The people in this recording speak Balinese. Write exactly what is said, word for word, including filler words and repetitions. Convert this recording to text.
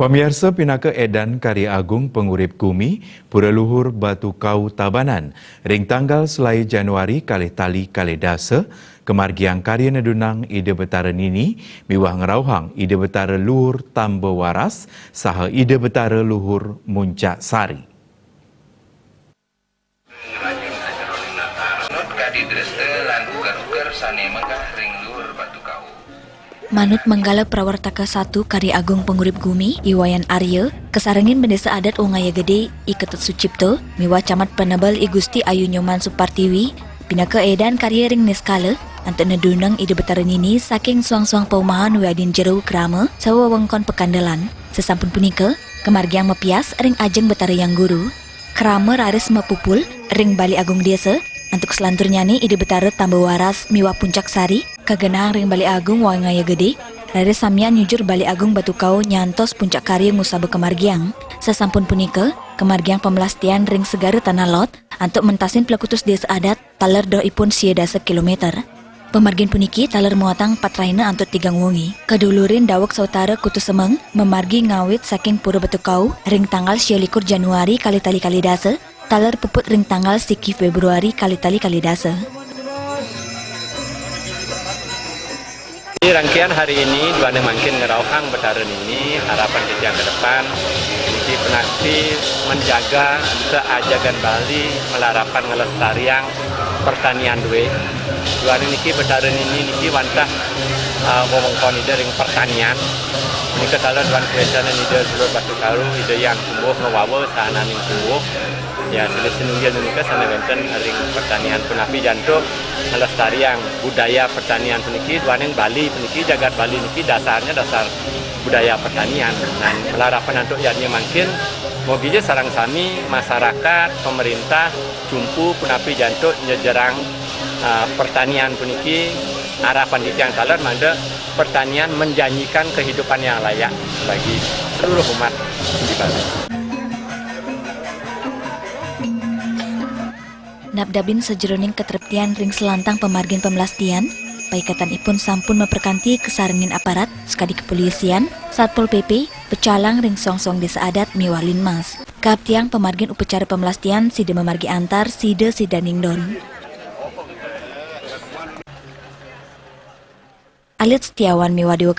Pamiarsa, pinaka édan Karya Agung Pangurip Gumi, Pura Luhur Batu Kau Tabanan, ring tanggal selaé Januari kalih tali kalih dasa, kamargiang karya nedunang Ida Betara Nini miwah ngrauhang Ida Betara Luhur Tamba Waras saha Ida Betara Luhur Muncak Sari. Manut kadi dresta lan uger-uger sané menggah ring luhur Batu Kau. Manut manggala prawartaka satu Karya Agung Pangurip Gumi, I Wayan Arya, kasarengin Bendésa Adat Wangaya Gedé, I Ketut Sucipto, miwah Camat Penebel I Gusti Ayu Nyoman Supartiwi, pinaka édan karya ring niskala antuk nedunang Ida Betara Nini saking suang-suang paumahan wiadin jero krama saha wewengkon pakandelan. Sasampun punika, kamargiang mapias ring ajeng Betara Hyang Guru. Krama raris mapupul ring Balé Agung Désa, antuk salanturnyané Ida Betara Tamba Waras miwah Puncak Sari, kagenahang ring Balé Agung Wangaya Gedé, raris samian nyujur Balé Agung Batu Kau nyantos puncak karya ngusaba kamargiang. Sasampun punika, kamargiang pamlastian ring Segara Tanah Lot, antuk mentasin plekutus désa adat, taler dohipun sia dasa kilometer. Pamargin puniki taler muatang patrahina antuk tigang wengi. Kadulurin daweg sawatara Kutu Semeng mamargi ngawit saking Pura Batu Kau ring tanggal sia likur Januari kalih tali kalih dasa, taler puput ring tanggal siki Februari kalih tali kalih dasa. Di rangkaian hari ini, duaning mangkin ngrauhang Betara Nini, harapan titiang ke depan, niki penakti menjaga enta ajagan Bali, malarapan ngelestariang pertanian dué. Duaning niki Betara Nini niki wantah, ah, wewengkon Ida ring pertanian. Menika taler duaning kawéntenan Ida Luhur Batu Kau, Ida Hyang Tumbuh ngawawa sahananing tumbuh. Ya, silih sinunggil menika sané wénten ring pertanian punapi ja antuk ngelestariang budaya pertanian puniki, duaning Bali puniki, jagat Bali niki dasarnya dasar budaya pertanian. Nah, malarapan antuk yadnya mangkin, mogi ja sareng sami, masyarakat, pemerintah, cumpu punapi ja antuk nyejerang, ah, pertanian puniki, harapan titiang taler mangda pertanian menjanjikan kehidupan yang layak bagi seluruh umat di Bali. Napdabin sajeroning katreptian ring selantang pamargin pamlastian, paiketanipun sampun maprakanti kasarengin aparat, sakadi kepolisian, Satpol P P, pecalang ring songsong désa adat miwah Linmas. Kaaptiang pamargin upacara pamlastian sida mamargi antar sida sidaning don. Alit Setiawan miwah Dewa